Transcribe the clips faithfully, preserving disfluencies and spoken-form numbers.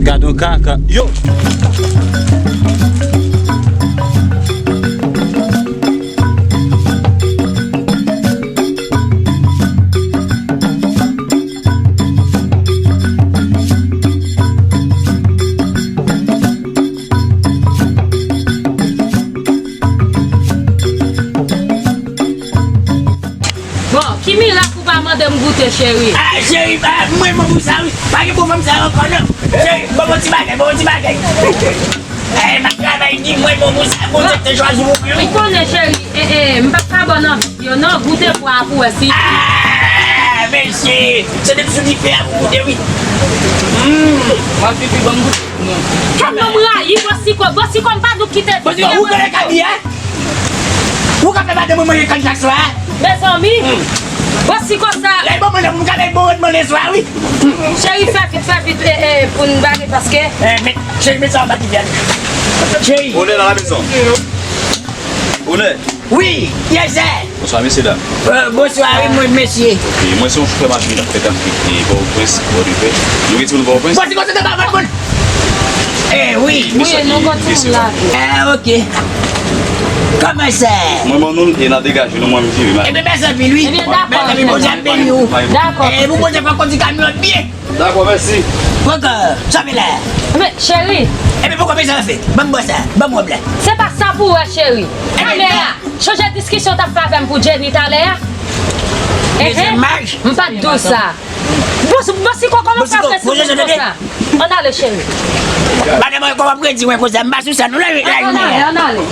Gad yon kaka. Yo! Bon, ki mirak ou pa mande m goute, cheri? Ah, cheri, ah, mwen, mwen, pou sa, wi. Pa gen pwoblèm sa ankò, non. Cheri, ban mwen ti bagay, ban mwen ti bagay. Eh, m ap travay di mwen, mwen, pou sa, Bondye te chwazi pou mwen, wi. Ou konnen, cheri, eh, eh, m p ap ka ba w nan vit yo, non, goute pwa a pou wè si. Ah, mesye, se depi sou dife a pou goute, wi. Mm. M ap pipi, ban m goute. Kòman m rayi Bòsiko, Bòsiko, m pa dou kite. Bòsiko, ou konnen kabi, eh? Ou ka fè madanm mwen manje kann chak swa? Mezanmi, hmm. Bòsiko sa. Lè l bon manje, m ka fè l bon rèd manje swa, wi. Cheri, fè vit, fè vit, eh, eh, pou n bare, paske. Eh, men, cheri, men sa, m pa ki fè. Cheri. Onè nan la mezon. Onè. Wi, yes, sir. Bonswa, mesye dam. Euh, bonswa, wi, mwen, mesye. Ok, mwen se yon frè m ap vin ap fè kanpe Pòtoprens, Pòtoprens. Nou gen timoun Pòtoprens? Bòsiko, se te ba vòt moun. Eh, wi. Wi, nou gon timoun la. Ah, ok. Kòman sa? Mwen, mwen, nou, e n a degaje nou, mwen, m vire, m ale. Ebyen, mèsi anpil, wi. Ebyen, dakò. Mèsi anpil, Bondye ap beni w. Dakò. Eh, pou Bondye fè kondui kamyon an byen. Dakò, mèsi. Poko, sa fè la? Men, cheri. Ebyen, poko, men sa fè. Ban m bò sa. Ban m wòb la. Se pa sa pou wè, cheri. Ebyen, kamera. Chanje diskisyon w t ap fè avè m pou Jenny talè a. Enhen. M pa t di w sa. Bòsiko, kòman w ka fè sou moun konsa? Ann ale, cheri. Madanm mwen, kòman w ap redi mwen konsa? M pa sou sa, non, la, la, ann ale, ann ale.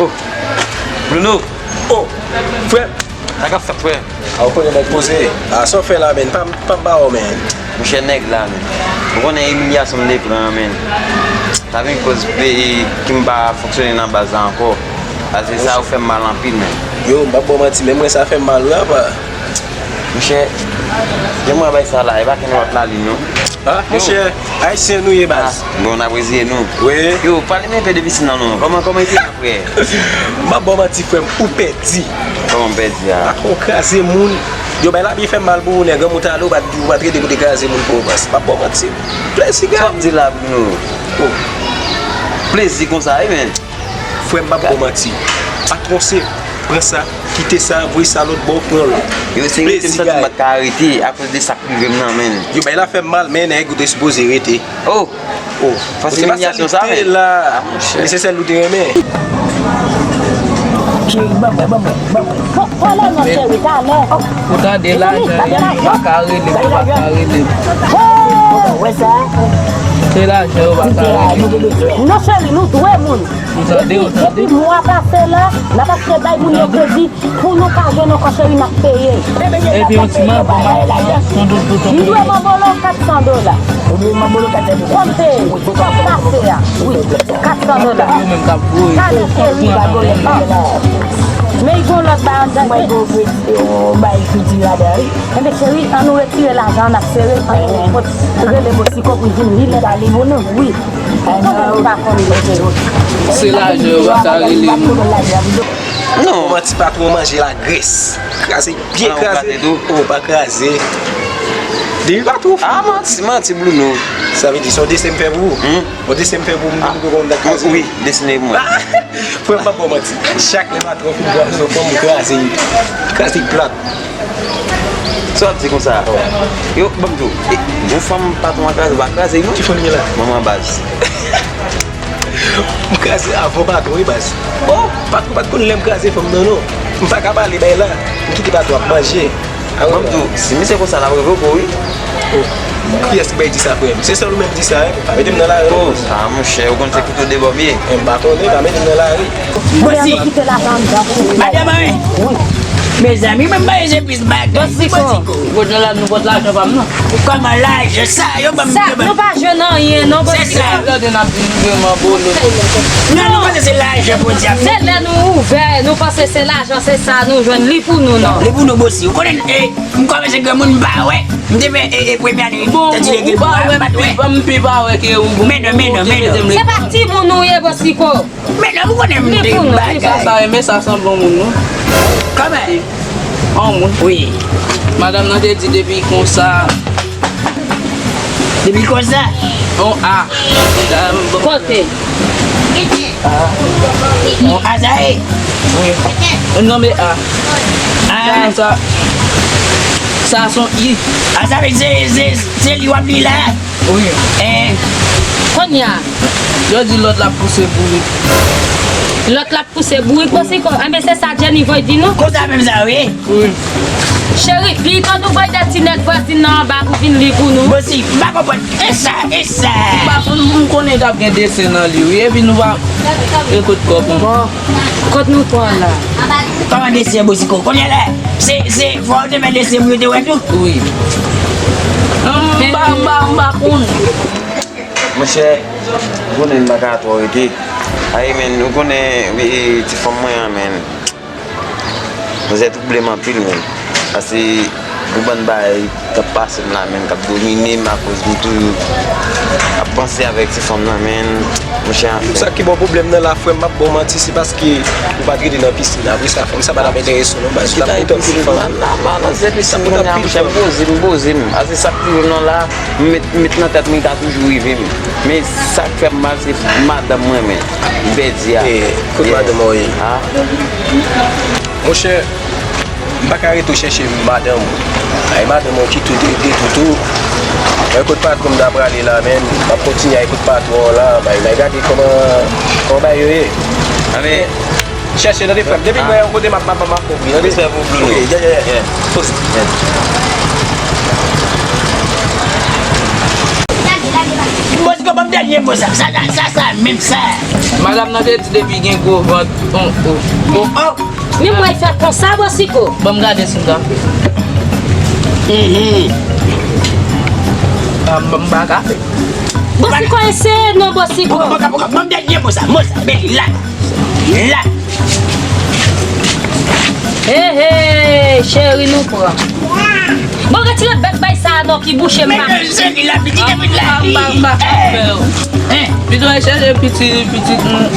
Oh, Bruno. Oh, frè m. Sa k ap fèt, frè? A, ou konnen nèg poze. A, sa w fè la, men? Pa m, pa m ba w, men. Monchè, nèg la, men. Ou konnen imilyasyon m te pran an, men. Sa vin koz peyi ki m pa fonksyone nan baz la ankò. Paske sa yo fè m mal anpil, men. Yo, m p ap ba w manti, men mwen sa fè m mal, wi, apa. Monchè, jan mwen bay sa la, e pa kenn lòt lalin, non. Ah, monchè, Ayisyen nou ye, baz. Ah, bon, n apresye nou. Wi. Yo, pale m enpe de pisin nan, non. Kòman, kòman ete, frè? M ap ba w manti, frè m, ou pèdi. Kòman m pèdi a? Ak yon kraze moun. Yo, bay la byen fè m mal pou ou, nèg, granmoun ta ale, ou pa, ou pa trete pou te kraze moun pou ou, baz. M ap ba w manti. Plezi, gade. Sa w ap di la, Bruno? Oh. Plezi konsa, wi, men. Frè m, m ap ba w manti. Pa tronse. Pran sa, kite sa, voye sa lòt bò, pran lòt. Yo, se rete m santi m pa t ka rete akoz de sa k rive m nan, men. Yo, bay la fè m mal, men nèg ou te sipoze rete. Oh! Oh, fòs imilyasyon sa, men. Ah, monchè. Men se sèl ou te renmen. Cheri, ban mwen, ban mwen, ban mwen. Bon, talè non, cheri, talè. Ou tande lajan, m pa ka rele, m pa ka rele. Oh! Wè sa? Se lajan yo pa ka regle. Non, cheri, nou dwe moun. Depi, depi mwa pase la, n ap achte bay moun yo kredi pou nou ka jwenn yon kò, cheri, n ap peye. Epi yon ti manbo, manbo, yon doudou, tonton. M dwe manbo lo kat san dola. Konte, sa k pase a? Wi, kat san dola. Yo menm k ap voye. Gade, cheri, pa voye. Men yon lòt bagay. Mwen gon vre, yon bay piti ladan, wi. Enben, cheri, an nou retire lajan an, n ap sere, an nou pot rele Bosiko pou l vin li lè. Li pou nou? Wi. Kòman ou pa konn li? Se lajan yo pa ka rele moun. Non. Manti patwon manje lagres. Kraze, byen kraze. Ou pa kraze. Depi patwon. Ah, manti, manti, Bruno. Sa vle di, se yon desen m fè pou ou. Yon desen m fè pou ou, m te konn dat kraze. Wi, desine pou mwen. Frè m, pa ba w manti. Chak lè patwon fin pran bezwen fanm, ou kraze. Kraze plat. Sa w ap di konsa? Yo, ban m di w, e, yon fanm patwon an kraze, pa kraze, non? Ki fanm li la? Manman baz. M kraze avan patwon, wi, baz. Oh, patwon pa t konn lè m kraze fanm nan, non. M pa ka pale bay la. M kite patwon ap manje. Ban m di w, si misye konsa, l ap reve w, wi. Oh, kiyès ki bay di sa, frè m? Se sèl ou menm di sa, wi. Pa mete m nan lari, non. Oh, sa, monchè, ou konn se kouto de bò m ye. M pa konnen, pa mete m nan lari. Bosi. Madanm mwen. Wi. Mezanmi, mwen manje plis bagay. Bosi, Bosi, ko. Kot nan la, nou pot lajan pa m nan. Kòman lajan sa? Yo ban m, sa, yo ban m. Nou pa jwenn anyen, non, Bosi. Se sa. Gade, n ap di nou vrèman bolo. Non, nou panse se lajan Bondye ap. Se lè nou ouvè, nou panse se lajan, se sa nou jwenn li pou nou, non. Li pou nou, Bosi. Ou konnen, e, m kòmanse granmoun, m pa wè. M te fè, e, e, premye ane, bon, tanti lege, ou pa wè, m pa wè. M pi pa wè ke ou, bon. Men non, men non, men non. Se pa timoun ou ye, Bosi, ko. Men non, ou konnen m te yon bagay. Sa, sa, men sa sanble yon moun, non. Kòman? Yon moun. Wi. Madanm nan te di depi konsa. Depi konsa? Yon A. Kote? Yon A sa ye? Wi. Non, men A. A. Sa, sa se yon I. A, sa vle di se, se, se li w ap li la? Wi. En. Kounye a? Yo di lòt la pouse bourik. Lòt la pouse bourik, Bosi, ko. Enben, se sa Jenny voye di nou. Konsa menm sa, wi. Wi. Cheri, piton nou voye de ti nèg vwazin nan anba pou vin li pou nou. Bosi, m pa konprann. E sa, e sa. M pa konn, m konnen t ap gen desen nan li, wi. Epi nou pa, e kot kòb, bon. Bon, kot nou pran la? Kòman desen, Bosi, ko? Kounye a la, se, se, fò yo te fè desen pou yo te wè tou. Wi. M pa, m pa, m pa konn. Monchè, ou konnen m pa ka twò rete. Ay, men, ou konnen, e, ti fanm mwen an, men. Manzè twouble m anpil, men. Paske, gon bann bagay k ap pase m la, men, k ap domine m akoz m toujou ap panse avèk ti fanm nan, men, monchè, anfen. Sa ki ba w pwoblèm nan la, frè m, m ap ba w manti, se paske ou pa t rete nan pisin. Apre sa, fanm sa pa t ap enterese w, non, baz. Ou t ap kontan ti fanm. M nan, m nan, nan, se pisin kounye a, monchè, m poze, m poze m. Paske sa k rive m nan la, m met, m met nan tèt mwen, li ka toujou rive m. Men sa k fè m mal, se madanm mwen, men, m pèdi a. E, kot madanm ou ye? A. Monchè, m pa ka rete w chèche madanm ou. Ay, madanm ou ki tou de, de toutou. Mwen kot patwon m ta prale la, men m ap kontinye al kot patwon an la. Bay, bay gade kòman, kòman bay yo ye. Anben, chèche, tande, frè m. Depi m wè yon kote m ap, m ap, m ap kouvri, tande. Respè pou Bruno. Ok, yeah, yeah, yeah. Bosiko, ban m dènye mo sa. Sa, sa, sa, sa, menm sa. Madanm nan te di depi gen gwo vant, on, o. O, o. Men mwen fè konsa, Bosiko. Ban m gade si m ka fè. Mhm. Ah, m, m pa ka fè. Bosiko, eseye non, Bosiko. Poka, poka, poka. Ban m dènye mo sa. Mo sa. Men la. La. Hey, hey, cheri, nou pran. Bon, retire bèk bay sa a non ki bouche m pa. Men se li la, pitit, pitit la. M pa, m pa, m pa fè yo. Pito al chèche pitit, pitit, mm,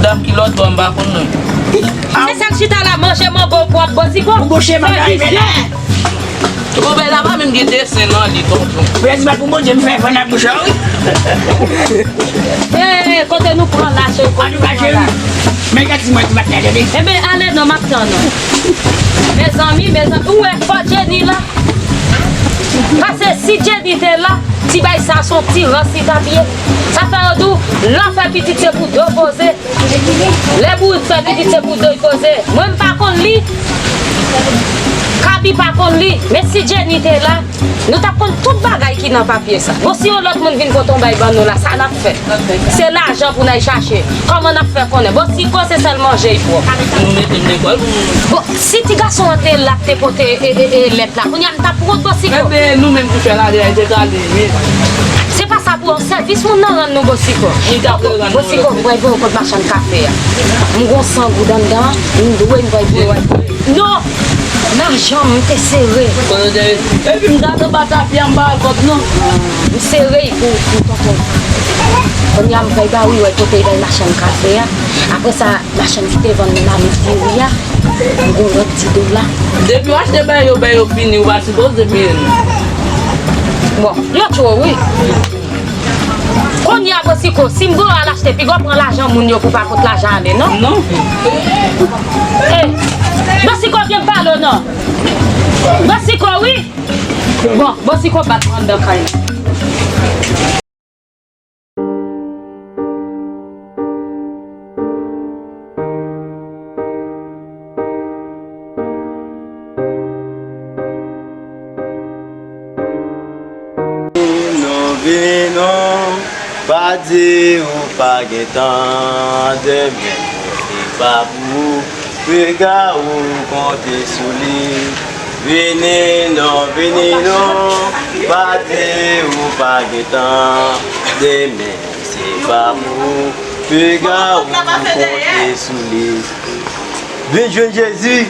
dam ki lòt bò, m pa konn non. Se sa l chita la manje mango pwòp, Bosiko. Ou bouche m ap rive la. Gon bèy la pa menm gen desen nan li, tonton. Prensipal pou Bondye m fè fè nan bouch ou, wi. Hey, kote nou pran la, cheri? Antouka, cheri, men gad si mwen ti maten, tande. Enben, ale non, m ap tann ou. Mezanmi, mezanmi, ou wè fò Jenny la? Paske si Jenny te la, ti bay sa se yon ti rans li t ap ye. Sa fè yo di w, lè w fè pitit se pou do poze. Lè bourik fè pitit se pou do l poze. Mwen m pa konn li. Kabi pa konn li. Men si Jenny te la, nou t ap konn tout bagay ki nan papye sa. Bon, si yon lòt moun vin pote yon bay ban nou la, sa n ap fè? Se lajan pou n al chache. Kòman n ap fè konnen? Bon, Siko, se sèl manje y pran. Nou mete m lekòl pou nou. Bon, si ti gason an te la, te pote, e, e, e, lèt la, kounye a m t ap wont Bosiko. Enben, nou menm ki fè lagè a, se ka li, wi. Se pa sa pou yon sèvis moun nan rann nou, Bosiko. Li ta pou rann nou Bosiko, lòt. M pral voye w kot machann kafe a. M gon san goud anndan, m dwe, m pral voye w. Non! Lajan m te sere. Kote w te ye? Epi m gade anba tapi a, m pa wè kòb non. M sere y pou, pou tonton. Kounye a m pral ba wi, wè kote y bay machann kafe a. Apre sa, machann ki te vann mamit diri a, m gon lòt ti dola. Depi w achte bay yo, bay yo fini, ou pa sipoze peye l. Bon, yo cho wi. Kounye a, Bosiko, si m voye w al achte, piga w pran lajan moun yo pou w pa pot lajan ale, non? Non. Eh, Bosiko, byen pale w non. Bosiko, wi. Bon, Bosiko bat mwen anndan kay la. Non, vini non, pa di ou pa gen tan, demen se pa pou ou, piga ou konte sou li. Vini non, vini non, pa di ou pa gen tan, demen se pa pou ou, piga ou konte sou li. Vin jwenn Jezi.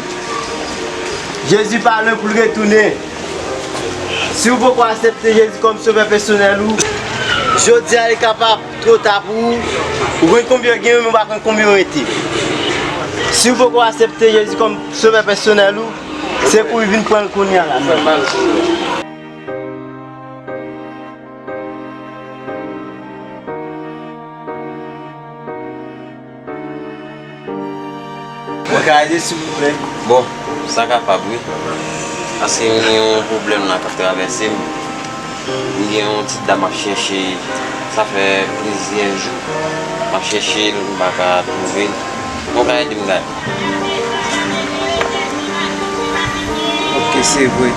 Jezi pa lwen pou l retounen. Si w poko aksepte Jezi kòm sovè pèsonèl ou, jodi a li kapab two ta pou ou. Ou konn konbyen w gen, men w pa konn konbyen w rete. Si w poko aksepte Jezi kòm sovè pèsonèl ou, se kouri vin pran l kounye a la menm. Mwen ka ede, silvouplè? Bon, sa kapab, wi. Paske m gen yon pwoblèm la k ap travèse m. M gen yon ti dam m ap chèche, sa fè plizyè jou. M ap chèche l, m pa ka twouve l. Mwen ka ede m gade. Ok, se vre.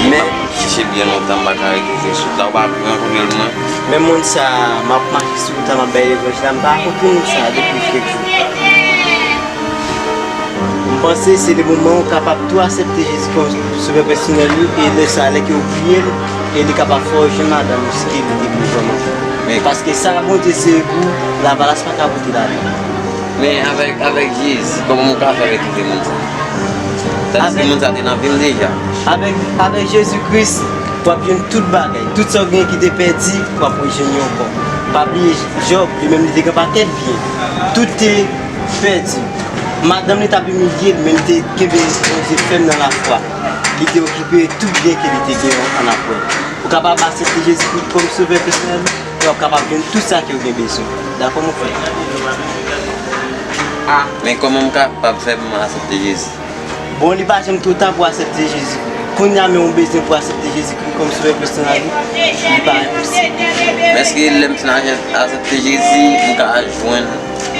Men, m ap chèche byen lontan, m pa ka retwouve l sou wout la, ou pa rankontre l mwen. Men moun sa a, m ap mache sou wout la, m ap bay levanjil la, m pa rankontre moun sa a depi kèk jou. M panse se le moman ou kapab tou aksepte Jezi kòm sovè pèsonèl ou, e lè sa a, lè ke ou priye l, e li kapab fè w jwenn madanm ou si ke li te vle vrèman. Men paske sa Bondye sere pou ou, lavalas pa ka pote ladan. Men avèk, avèk Jezi, kòman w ka fè retwouve moun sa? Tandis ke moun sa te nan vi m deja. Avèk, avèk Jezi Kris, w ap jwenn tout bagay. Tout sa w gen ki te pèdi, w ap rejwenn yo ankò. Pa bliye Jòb, li menm li te gen pakèt byen. Tout te pèdi. Madanm li t ap imilye l, men li te kenbe Bondye fèm nan lafwa. Li te okipe tout byen ke li te gen an apre. Ou kapab aksepte Jezi Kris kòm sovè pèsonèl ou, e w ap kapab jwenn tout sa ke w gen bezwen. Dakò, mon frè? A, men kòman m kapab fè pou m aksepte Jezi? Bon, li pa janm twò ta pou aksepte Jezi. Kounye a menm ou bezwen pou aksepte Jezi Kris kòm sovè pèsonèl ou, li pa enposib. Men èske lè m fin aksepte Jezi, m ka jwenn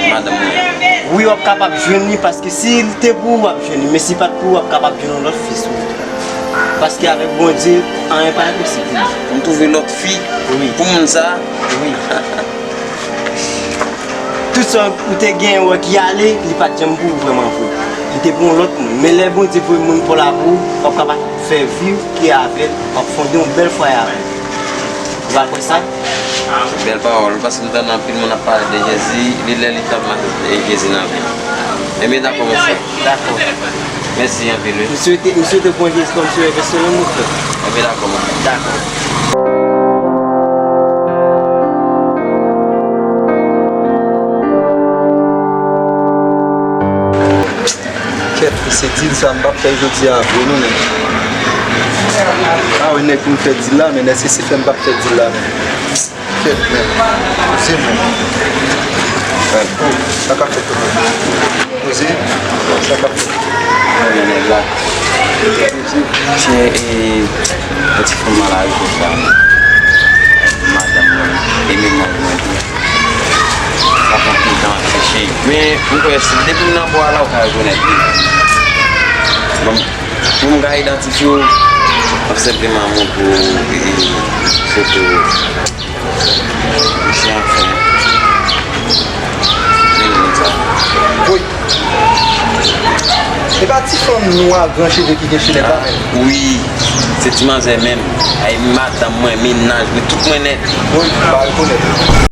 madanm mwen? Wi, w ap kapab jwenn li, paske si l te pou ou, w ap jwenn li. Men si l pa t pou ou, w ap kapab jwenn yon lòt fi sou wout la. Paske avèk Bondye, anyen pa enposib pou li. Pou m twouve lòt fi pou moun sa a? Wi. Tout sa ou te genyen wè ki ale, li pa t janm pou ou vrèman vre. Li te pou yon lòt moun. Men lè Bondye voye moun pa w la pou ou, w ap kapab fè vi w ki avè l, w ap fonde yon bèl fwaye avè l. Ou pa kwè sa? Bèl pawòl, paske m tande anpil moun ap pale de Jezi, li lè li tan m aksepte Jezi nan vi m. Ebyen, dakò, mon frè. Dakò. Mèsi anpil, wi. M swete, m swete w pran Jezi kòm sovè pèsonèl, mon frè. Ebyen, dakò, mon frè. Dakò. Kèt, se dil sa m p ap fè jodi a vre, non, men. A, wi, nèg pou m fè dil la, men èske se fè m p ap fè dil la, men? Kèt, men. Poze, men. Sa k ap fèt, tonton? Poze. Sa k ap fèt? Mwen, men nèg la. Poze. Se, e, yon ti fanm nan lari konsa. Madanm mwen, e menm mari mwen tou. Sa fè anpil tan m ap chèche. Men, m kwè, si, depi m nan bò a la, ou ka rekonèt li. Bon, Pou m ka idantifye w, m ap senpleman montre w, e, foto. Mesye anfen. Men moun sa. Woy. E pa ti fanm nwa gran cheve ki gen chenèt la menm? Wi, se ti manzè menm. Ay, madanm mwen, mennaj mwen, tout mwen nèt. Woy, m pa rekonèt.